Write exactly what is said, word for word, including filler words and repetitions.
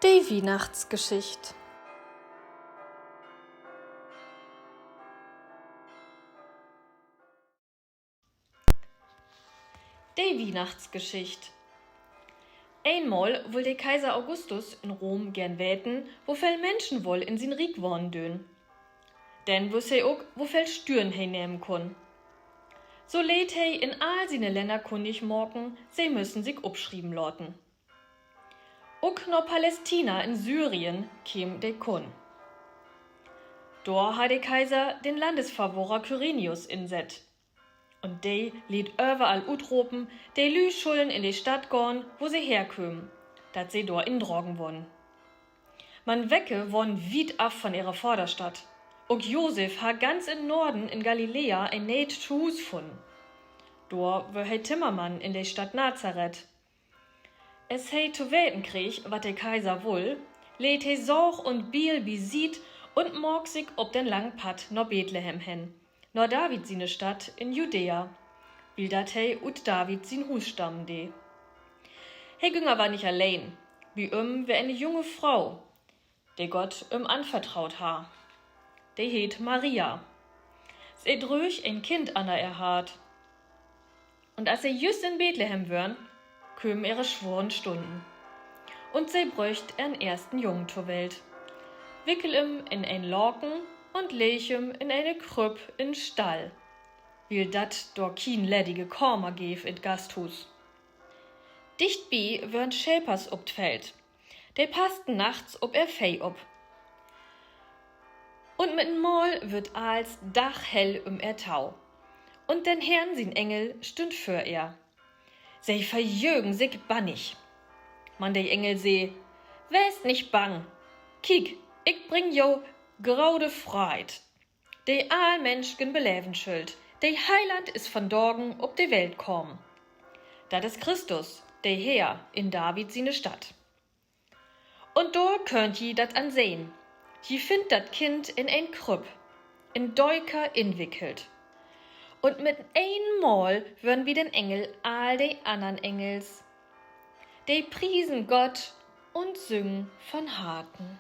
De Wiehnachtsgeschicht. De Wiehnachtsgeschicht. Eenmal wull de Kaiser Augustus in Rom geern weten, woveel Minschen woll in sien Riek wahnen döön. Denn wüss he ok, woveel Stüern he nehmen kunn. So leet he in all siene Länner kunnig maken, se müssen sik opschrieven laten. Ok na Palästina in Syrien keem de Kunn. Dor harr de Kaiser den Landesverwahrer Kyrenius insett. Un de leet överall utropen, de Lüüd schullen in de Stadt gahn, wo se herkömen, dat se dor indragen wurrn. Man wecke wahnen wiet af von ehre Vaderstadt. Ok Josef harr ganz in Norden in Galiläa en neet Tohuus funnen. Dor wöör he Timmermann in de Stadt Nazareth. As he to weten kreeg, wat de Kaiser wull, leet he Saag un Biel bisiet un maak sik op den langen Padd na Bethlehem hen, na David siene Stadt in Judäa, wiel dat he ut David sien Huus stammen dee. He güng aver nich alleen. Bi üm weer ene junge Fro, de Gott üm anvertroot harr. De heet Maria. Se dröög en Kind ünner ehr Hart. Un as se jüst in Bethlehem wören, kömen ehre sworen Stunnen. Un se bröcht ehren eersten Jung to Welt, wickel em in en Laken un leeg em in ene Krüpp in Stall, wiel dat dor kien leddige Kamer geev in't Gasthuus. Dichtbi wören Schepers op't Feld, de passten nachts op ehr Veeh op. Un mit en Mal wurr allens daghell üm ehr tau, un den Herrn sien Engel stünn vör ehr. Se verjögen sik bannig. Man de Engel see: Weest nich bang! Kiek, ik bring jo grote Freid, de all Minschen beleven schüllt. De Heiland is vandagen op de Welt kamen. Dat is Christus, de Herr, in David siene Stadt. Un dor köönt ji dat an sehn: Ji finnt dat Kind in en Krüpp, in Döker inwickelt. Un mit een Mal wörn bi den Engel all de annern Engels. De priesen Gott un süngen von Harten.